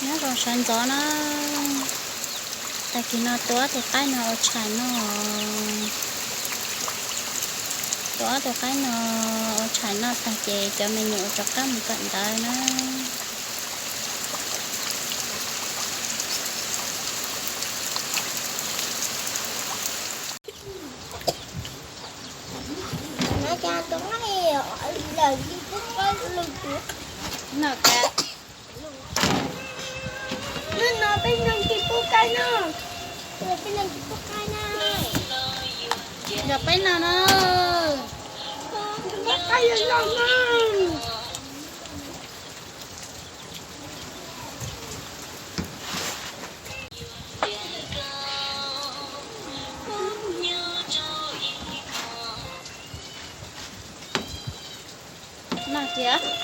Nyob zoo sawv ntxov na, tag kis no tua ob tug qaib no ua tshais noj. Tua ob tug qaib no ua tshais noj tag ces cov me nyuam rov qab mus kawm ntawv na. Hnub no peb neeg tsis pub qaib no. Peb neeg tsis pub qaib na. Yog peb no na. Peb qaib yog loj na. Noj tiag.